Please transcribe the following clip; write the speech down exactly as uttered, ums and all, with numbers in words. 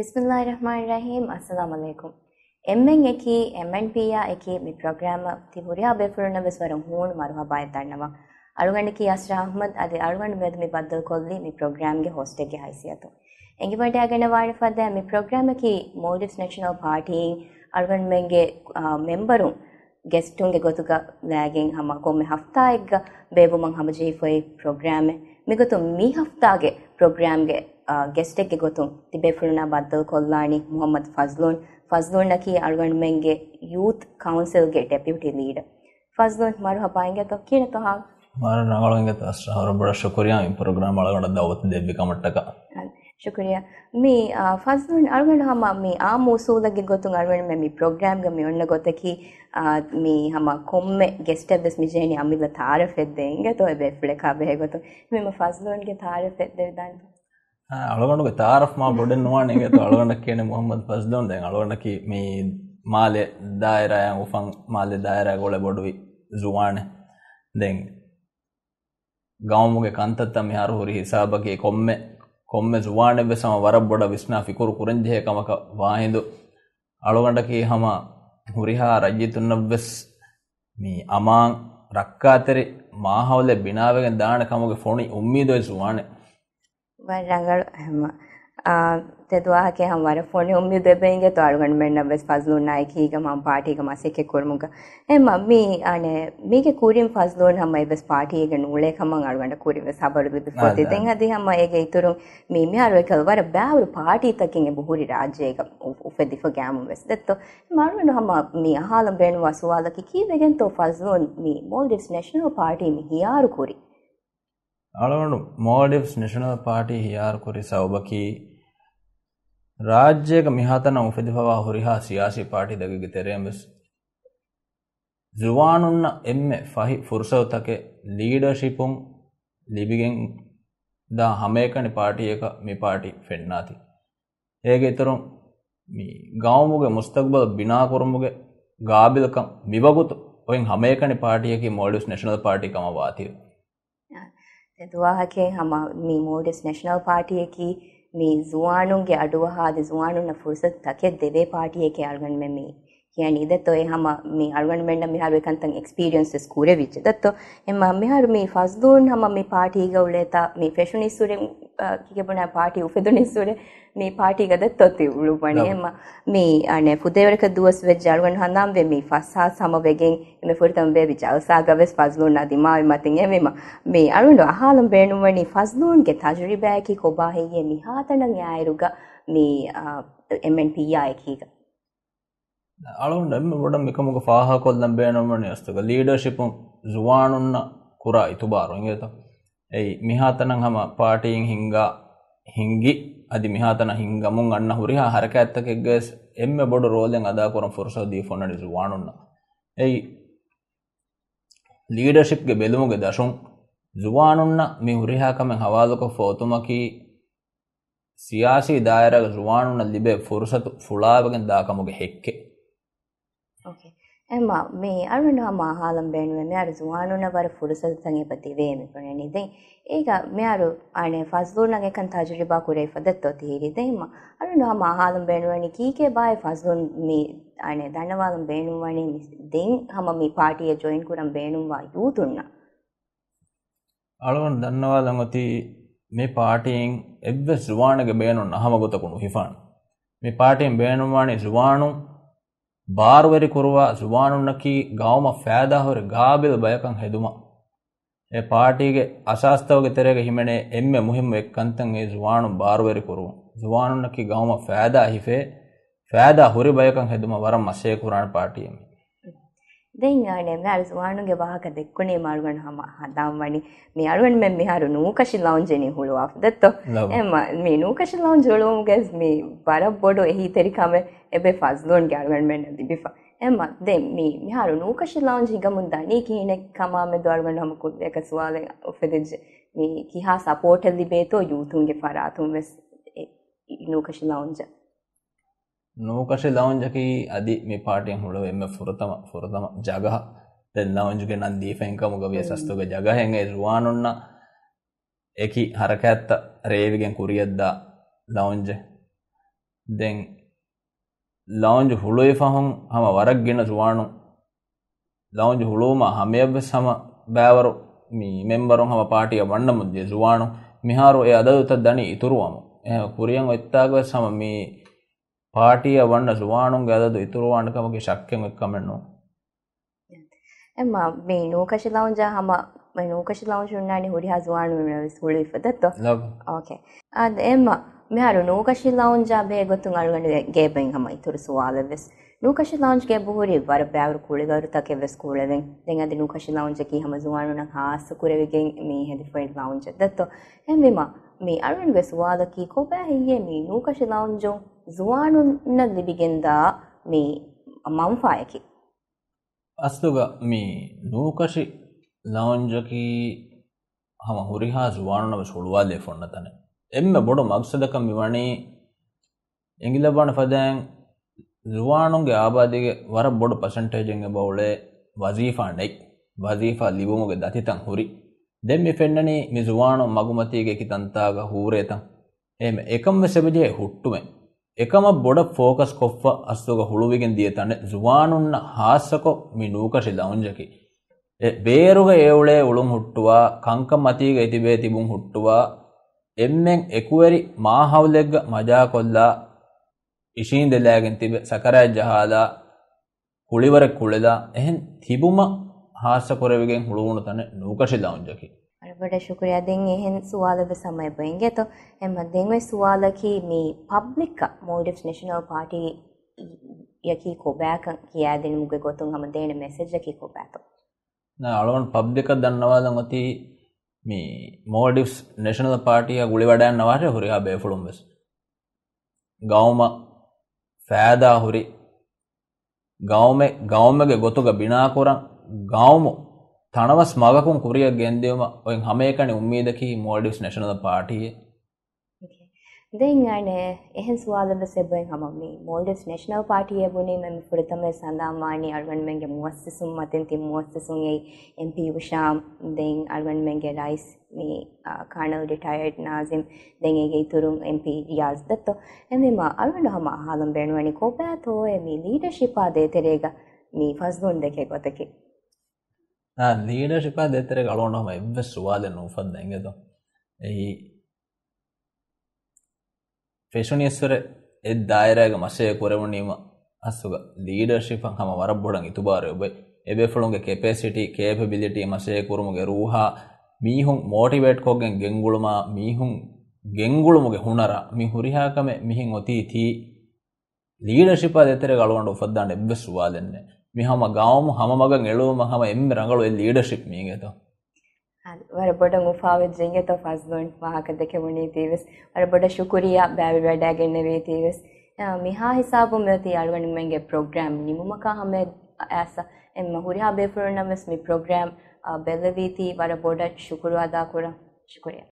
ބިސްމިއްލާހި ރަޙްމާނި ރަޙީމް. އައްސަލާމު ޢަލައިކުމް. އެމްއެން އެކީ، އެމްއެންޕީއާ އެކީ މި ޕްރޮގްރާމަށް ތި ހުރިހާ ބޭފުޅުންނަށް ވެސް ވަރަށް ހޫނު މަރުޙަބާއެއް ދަންނަވަން. އަޅުގަނޑަކީ އަސްރާ އަޙްމަދު. އަދި އަޅުގަނޑު މިއަދު މި ބައްދަލުކޮށްލީ މި ޕްރޮގްރާމްގެ ހޯސްޓެއްގެ ހައިސިއްޔަތުން. އެނގިވަޑައިގަންނަވާނެ ފަދައިން، މި ޕްރޮގްރާމަކީ މޯލްޑިވްސް ނެޝަނަލް ޕާޓީއިން އަޅުގަނޑުމެންގެ، އާ، މެމްބަރުން ގެސްޓުންގެ ގޮތުގަ ލައިގެން ހަމަ ކޮންމެ ހަފްތާއެއްގަ ބޭއްވުމަށް ހަމަޖެހިފައި ޕްރޮގްރާމެއް. މިގޮތުން މި ހަފްތާގެ ޕްރޮގްރާމްގެ، އާ، ގެސްޓެއްގެ ގޮތުން ތި ބޭފުޅުންނާ ބައްދަލުކޮށްލާނީ މުޙައްމަދު ފަޒްލޫން. ފަޒްލޫނަކީ އަޅުގަނޑުމެންގެ ޔޫތު ކައުންސިލްގެ ޑެޕިއުޓީ ލީޑަރ. ފަޒްލޫން، މަރުޙަބާ އިނގޭތޯ، ކިހިނެއްތޯ ހާލު؟ މަރު ރަނގަޅު އިނގޭތޯ އަސްރާ، ވަރަށް ބޮޑަށް ޝުކުރިއްޔާ މި ޕްރޮގްރާމް އަޅުގަނޑަށް ދަޢުވަތު ދެއްވި ކަމަށްޓަކާ. ޝުކުރިއްޔާ. މި، އާ، ފަޒްލޫން، އަޅުގަނޑު ހަމަ މި އާއްމު އުސޫލެއްގެ ގޮތުން އަޅުގަނޑުމެން މި ޕްރޮގްރާމްގަ މި އޮންނަ ގޮތަކީ، އާ، މި ހަމަ ކޮންމެ ގެސްޓެއް ވެސް މި ޖެހެނީ އަމިއްލަ ތަޢާރަފެއް ދޭ އިނގޭތޯ އެ ބޭފުޅަކާ ބެހޭ ގޮތުން. މި މަ ފަޒްލޫންގެ ތަޢާރަފެއް ދެވިދާނެތޯ؟ އާ، އަޅުގަނޑުގެ ތަޢާރަފް މާ ބޮޑެއް ނުވާނެ އިނގޭތޯ. އަޅުގަނޑަށް ކިޔަނީ މުޙައްމަދު ފަޒްލޫން. ދެން އަޅުގަނޑަކީ މި މާލެ ދާއިރާއަށް އުފަން، މާލެ ދާއިރާގަ އުޅޭ ބޮޑުވި ޒުވާނެއް. ދެން ގައުމުގެ ކަންތައްތައް މިހާރު ހުރި ހިސާބަކީ ކޮންމެ، ކޮންމެ ޒުވާނެއްވެސް ހަމަ ވަރަށް ބޮޑަށް ވިސްނާ ފިކުރު ކުރަންޖެހޭ ކަމަކަށް ވާހިނދު، އަޅުގަނޑަކީ ހަމަ ހުރިހާ ރައްޔިތުންނަށްވެސް މި އަމާން ރައްކާތެރި މާހައުލެއް ބިނާވެގެން ދާނެ ކަމުގެ ފޮނި އުއްމީދު އޮތް ޒުވާނެއް. ވަރަށް ރަނގަޅު ހަމަ. އާ، ތެދު ވާހަކައެއް ހަމަ ވަރަށް ފޮނި އުއްމީދެއް އެބަ އިނގޭތޯ އަޅުގަނޑުމެންނަށް ވެސް ފަޒްލޫނާ އެކީގަ މާ ޕާޓީގަ މަސައްކަތް ކުރުމުގަ. އެމަ މީ، އަނެ، މީގެ ކުރިން ފަޒްލޫން ހަމަ އެއްވެސް ޕާޓީއެއްގަ ނޫޅޭ ކަމަށް އަޅުގަނޑަށް ކުރިން ވެސް ހަބަރު ލިބިފަ އޮތީ. އާ، ދެން އަދި ހަމަ އޭގެ އިތުރުން މީ މިހާރު އެކަލަ ވަރަށް ބާވުރު ޕާޓީތަކެއް އެބަ ހުރި ރާއްޖޭގަ އު-، އުފެދިފަ ގައިމު ވެސް ދެއްތޯ. އެމަ އަޅުގަނޑު ހަމަ މީ އަހާލަން ބޭނުންވާ ސުވާލަކީ ކީއްވެގެންތޯ ފަޒްލޫން މީ މޯލްޑިވްސް ނެޝަނަލް ޕާޓީ މި ހިޔާރު ކުރީ؟ އަޅުގަނޑު މޯލްޑިވްސް ނެޝަނަލް ޕާޓީ ހިޔާރުކުރި ސަބަބަކީ، ރާއްޖޭގަ މިހާތަނަށް އުފެދިފަވާ ހުރިހާ ސިޔާސީ ޕާޓީތަކެއްގެ ތެރެއިން ވެސް ޒުވާނުންނަށް އެންމެ ފަހި ފުރުސަތުތަކެއް ލީޑަރޝިޕުން ލިބިގެން ދާ ހަމައެކަނި ޕާޓީއަކަށް މި ޕާޓީ ފެންނާތީ. އޭގެ އިތުރުން މި ގައުމުގެ މުސްތަގްބަލް ބިނާކުރުމުގެ ގާބިލްކަން މިވަގުތު އޮތް ހަމައެކަނި ޕާޓީއަކީ މޯލްޑިވްސް ނެޝަނަލް ޕާޓީ ކަމަށް ވާތީވެ. އާ، ދެ ދުވަހަކޭ ހަމަ މި މޯލްޑިވްސް ނެޝަނަލް ޕާޓީއަކީ މި ޒުވާނުންގެ އަޑުއަހާ އަދި ޒުވާނުންނަށް ފުރުސަތު ތަކެއް ދެވޭ ޕާޓީއެކޭ އަޅުގަނޑުމެން މި ކިޔަނީ. ދެއްތޯ އެ ހަމަ މި އަޅުގަނޑުމެންނަށް މިހާރު އެކަންތައް އެކްސްޕީރިއަންސް ވެސް ކުރެވިއްޖެ. ދެއްތޯ އެމަ މިހާރު މި ފަޒްލޫން ހަމަ މި ޕާޓީގަ އުޅޭތާ މި ފެށުނީއްސުރެ، އާ، ކިކެބުނާ ޕާޓީ އުފެދުނީއްސުރެ މި ޕާޓީގަ ދެއްތޯ ތި އުޅުއްވަނީ. އެމަ މި އަނެ ފުދޭވަރަކަށް ދުވަސް ވެއްޖެ އަޅުގަނޑު ހަނދާންވޭ މި ފަސް ހާސް ހަމަ ވެގެން އެންމެ ފުރަތަމަ ބޭއްވި ޖަލްސާގަ ވެސް ފަޒްލޫން ދިމާވި މަތިން އެވީމަ، މި އަޅުގަނޑު އަހާލަން ބޭނުންވަނީ ފަޒްލޫންގެ ތަޖުރިބާއަކީ ކޮބާ ހެއްޔޭ މިހާތަނަށް އާއިރުގަ މި، އާ، އެމްއެންޕީއާ އެކީގަ. އަޅުގަނޑު އެންމެ ބޮޑަށް މިކަމުގަ ފާހަގަކޮށްލަން ބޭނުންވަނީ އަސްލުގަ ލީޑަރޝިޕުން ޒުވާނުންނަށް ކުރާ އިތުބާރު އިނގޭތަ؟ އެއީ މިހާތަނަށް ހަމަ ޕާޓީއިން ހިންގާ، ހިންގި، އަދި މިހާތަނަށް ހިންގަމުން އަންނަ ހުރިހާ ހަރަކާތްތަކެއްގަވެސް އެންމެ ބޮޑު ރޯލެއް އަދާކުރަން ފުރުސަތު ދީފަ އޮންނަނީ ޒުވާނުންނަށް. އެއީ ލީޑަރޝިޕްގެ ބެލުމުގެ ދަށުން ޒުވާނުންނަށް މި ހުރިހާ ކަމެއް ހަވާލުކޮށްފަ އޮތުމަކީ، ސިޔާސީ ދާއިރާގެ ޒުވާނުންނަށް ލިބޭ ފުރުސަތު ފުޅާވެގެން ދާ ކަމުގެ ހެއްކެއް. އޯކޭ. އެމަ، މި އަޅުގަނޑު ހަމަ އަހާލަން ބޭނުންވޭ، މިހާރު ޒުވާނުންނަށް ވަރަށް ފުރުސަތުތައް އެބަ ދެވޭ މި ބުނަނީ. ދެން އޭގަ މިހާރު އަނެ ފަޒްލޫން އެކަން ތަޖުރިބާ ކުރެވިފަ ދެއްތޯ ތިހިރީ. ދެން މަ، އަޅުގަނޑު ހަމަ އަހާލަން ބޭނުންވަނީ ކީކޭ ބާއޭ ފަޒްލޫން މި އަނެ ދަންނަވާލަން ބޭނުންވަނީ މި ދެން ހަމަ މި ޕާޓީއަށް ޖޮއިން ކުރަން ބޭނުންވާ ޔޫތުންނަށް. އަޅުގަނޑު ދަންނަވާލަން އޮތީ މި ޕާޓީއިން އެއްވެސް ޒުވާނެއްގެ ބޭނުން ހަމަ ގޮތަކު ނުހިފާނެ. މި ޕާޓީން ބޭނުންވާނީ ޒުވާނުން ބާރުވެރި ކުރުވާ، ޒުވާނުންނަކީ ގައުމަށް ފައިދާހުރި ގާބިލް ބަޔަކަށް ހެދުމަށް. އެ ޕާޓީގެ އަސާސްތަކުގެ ތެރޭގަ ހިމެނޭ އެންމެ މުހިއްމު އެއްކަންތައް އެ ޒުވާނުން ބާރުވެރި ކުރުވުން. ޒުވާނުންނަކީ ގައުމަށް ފައިދާ ހިފޭ، ފައިދާ ހުރި ބަޔަކަށް ހެދުމަށް ވަރަށް މަސައްކަތް ކުރާނެ ޕާޓީއެއް މި. ދެން އަނެ މިހާރު ޒުވާނުންގެ ވާހަކަ ދެއްކުނީމަ އަޅުގަނޑު ހަމަ ހަނދާން ވަނީ މި އަޅުގަނޑުމެން މިހާރު ނޫކަށި ލައުންޖެއް ހުޅުވާފަ ދެއްތޯ؟ އެމަ، މި ނޫކަށި ލައުންޖް ހުޅުވުމުގަ މި ވަރަށް ބޮޑު އެހީތެރިކަމެއް އެބަ ފަޒްލޫންގެ އަޅުގަނޑުމެންނަށް ލިބިފަ. އެމަ، ދެން މި މިހާރު ނޫކަށި ލައުންޖް ހިނގަމުން ދަނީ ކިހިނެއް ކަމާ މެދު އަޅުގަނޑު ހަމަ ކުއްލިއަކަށް ސުވާލެއް އުފެދިއްޖެ. މި ކިހާ ސަޕޯޓެއް ލިބޭތޯ ޔޫތުންގެ ފަރާތުން ވެސް އެ ނޫކަށި ލައުންޖަށް؟ ނޫކަށި ލައުންޖަކީ އަދި މި ޕާޓީން ހުޅުވި އެންމެ ފުރަތަމަ، ފުރަތަމަ ޖަގަހަ. ދެން ލައުންޖްގެ ނަން ދީފައިން ކަމުގަ ވިޔަސް އަސްލުގެ ޖަގަހެއް އެ ޒުވާނުންނަށް އެކި ހަރަކާތްތައް ރޭވިގެން ކުރިޔަށްދާ ލައުންޖެއް. ދެން ލައުންޖް ހުޅުވި ފަހުން ހަމަ ވަރަށް ގިނަ ޒުވާނުން ލައުންޖް ހުޅުވުމާ ހަމަޔަށްވެސް ހަމަ ބައިވަރު މި މެމްބަރުން ހަމަ ޕާޓީއަށް ވަންނަމުން ދިޔަ ޒުވާނުން މިހާރު އެ އަދަދުތައް ދަނީ އިތުރުވަމުން. އެހެން ކުރިއަށް އޮތްތާގަވެސް ހަމަ މި ޕާޓީއަށް ވަންނަ ޒުވާނުންގެ އަދަދު އިތުރުވާނެ ކަމަކީ ޝައްކެއް އޮތް ކަމެއް ނޫން. އެމްމަ، މި ނޫކަށި ލައުންޖާ ހަމަ، މި ނޫކަށި ލައުންޖް ހުންނާނީ ހުރިހާ ޒުވާނުންނަށް ވެސް ހުޅުވިފަ ދެއްތޯ؟ ލަގު. އޯކޭ. އާދެ، އެމްމަ، މިހާރު ނޫކަށި ލައުންޖާ ބެހޭ ގޮތުން އަޅުގަނޑު ގޭބައިން ހަމަ އިތުރު ސުވާލެއް ވެސް. ނޫކަށި ލައުންޖް ގޭބު ހުރީ ވަރަށް ބައިވަރު ކުޅިވަރުތަކެއް ވެސް ކުޅެވެން. ދެން އަދި ނޫކަށި ލައުންޖަކީ ހަމަ ޒުވާނުންނަށް ހާއްސަ ކުރެވިގެން މި ހެދިފައި ލައުންޖެއް ދެއްތޯ؟ އެހެންވީމަ، މި އަޅުގަނޑުގެ ސުވާލަކީ ކޮބާ ހެއްޔޭ މި ނޫކަށި ލައުންޖުން ޒުވާނުންނަށް ލިބިގެންދާ މި މަންފާއަކީ؟ އަސްލުގަ މި ނޫކަށި ލައުންޖަކީ ހަމަ ހުރިހާ ޒުވާނުންނަށް ވެސް ހުޅުވާލެވިފަ އޮންނަ ތަނެއް. އެންމެ ބޮޑު މަގްސަދަކަށް މި ވަނީ އެނގިލައްވާނެ ފަދައިން ޒުވާނުންގެ އާބާދީގެ ވަރަށް ބޮޑު ޕަސެންޓޭޖެއް އެބަ އުޅޭ ވަޒީފާ ނެތް، ވަޒީފާ ލިބުމުގެ ދަތިތައް ހުރި. ދެން މި ފެންނަނީ މި ޒުވާނުން މަގުމަތީގެ އެކި ތަންތާގަ ހޫރޭތަން. އެހެން އެކަން ވެސް އެބަޖެހޭ ހުއްޓުމެއް. އެކަމަށް ބޮޑަށް ފޯކަސް ކޮށްފަ އަސްލުގަ ހުޅުވިގެން ދިޔަ ތަނެއް ޒުވާނުންނަށް ހާއްސަކޮށް މި ނޫކަށި ލައުންޖަކީ. އެ ބޭރުގަ އެ އުޅޭ އުޅުން ހުއްޓުވާ، ކަންކަން މަތީގަ އެތިބޭ ތިބުން ހުއްޓުވާ، އެންމެން އެކުވެރި މާހައުލެއްގަ މަޖާކޮށްލާ، އިށީނދެލާގެން ތިބެ ސަކަރާތް ޖަހާލާ، ކުޅިވަރެއް ކުޅެލާ، އެހެން ތިބުމަށް ހާއްސަ ކުރެވިގެން ހުޅުވުނު ތަނެއް ނޫކަށި ލައުންޖަކީ. ވަރަށް ބޮޑަށް ޝުކުރިއްޔާ. ދެން އެހެން ސުވާލެއް ވެސް ހަމަ އެބަ އިނގޭތޯ. އެހެންމަ ދެން އޮތް ސުވާލަކީ މި ޕަބްލިކަށް މޯލްޑިވްސް ނެޝަނަލް ޕާޓީ އަކީ ކޮބާކަން ކިޔާދިނުމުގެ ގޮތުން ހަމަ ދޭނެ މެސެޖަކީ ކޮބާތޯ؟ ނަ، އަޅުގަނޑު ޕަބްލިކަށް ދަންނަވާލަން އޮތީ މި މޯލްޑިވްސް ނެޝަނަލް ޕާޓީއާ ގުޅިވަޑައިންނަވާށޭ ހުރިހާ ބޭފުޅުން ވެސް. ގައުމަށް ފައިދާ ހުރި، ގައުމެއް ގައުމެއްގެ ގޮތުގަ ބިނާކުރަން، ގައުމު ތަނަވަސް މަގަކުން ކުރިއަށް ގެންދިއުމަށް އޮތް ހަމައެކަނި އުއްމީދަކީ މޯލްޑިވްސް ނެޝަނަލް ޕާޓީއެއް. އޯކޭ. ދެން އަނެއް އެހެން ސުވާލެއް ވެސް އެބައިން ހަމަ މި މޯލްޑިވްސް ނެޝަނަލް ޕާޓީއޭ ބުނީމަ މި ފުރަތަމަ ސަނދާން ވާނީ އަޅުގަނޑުމެންގެ މުއައްސިސުން މަތިން ތި މުއައްސިސުން އެއީ އެމްޕީ އުޝާމް، ދެން އަޅުގަނޑުމެންގެ ރައީސް މި، އާ، ކާނަލް ރިޓަޔަރޑް ނާޒިމް، ދެން އޭގެ އިތުރުން އެމްޕީ ރިޔާޒް ދެއްތޯ. އެހެންވީމަ އަޅުގަނޑު ހަމަ އަހާލަން ބޭނުންވަނީ ކޮބާތޯއޭ މި ލީޑަޝިޕާ ދޭތެރޭގަ މި ފަޒްލޫން ދެކޭ ގޮތަކީ؟ އާ، ލީޑަޝިޕާ ދޭތެރޭގަ އަޅުގަނޑު ހަމަ އެއްވެސް ސުވާލެއް ނުއުފައްދާ އިނގޭތޯ. އެއީ ފެށުނިއްސުރެ އެއް ދާއިރާގެ މަސައްކަތް ކުރެވުނީމަ އަސްލުގަ ލީޑަޝިޕަށް ހަމަ ވަރަށް ބޮޑަށް އިތުބާރު އެބައޮތް. އެބޭފުޅުންގެ ކެޕޭސިޓީ، ކޭޕަބިލިޓީ، މަސައްކަތް ކުރުމުގެ ރޫހާ، މީހުން މޯޓިވޭޓް ކޮށްގެން ގެންގުޅުމާ، މީހުން ގެންގުޅުމުގެ ހުނަރާ، މި ހުރިހާ ކަމެއް މިހެން އޮތީ ތީ ލީޑަޝިޕާ ދޭތެރޭގަ އަޅުގަނޑު އުފައްދާނެ އެއްވެސް ސުވާލެއް ނެތް. މި ހަމަ ގައުމު ހަމަ މަގަށް އެޅުވުމަށް ހަމަ އެންމެ ރަނގަޅު އެއް ލީޑަޝިޕް މީގޭތޯ. އާ، ވަރަށް ބޮޑަށް އުފާވެއްޖެ އިނގޭތޯ ފަޒްލޫން ވާހަކަ ދެކެވުނީތީވެސް. ވަރަށް ބޮޑަށް ޝުކުރިއްޔާ ބައިވެރިވެވަޑައިގެންނެވީތީވެސް. އާ، މިހާ ހިސާބުން މިއޮތީ އަޅުގަނޑުމެންގެ ޕްރޮގްރާމް ނިމުމަކާ ހަމަ އައިސް. އެންމެ ހުރިހާ ބޭފުޅުންނަށް ވެސް މި ޕްރޮގްރާމް، އާ، ބެއްލެވީތީ ވަރަށް ބޮޑަށް ޝުކުރު އަދާކުރަން. ޝުކުރިއްޔާ.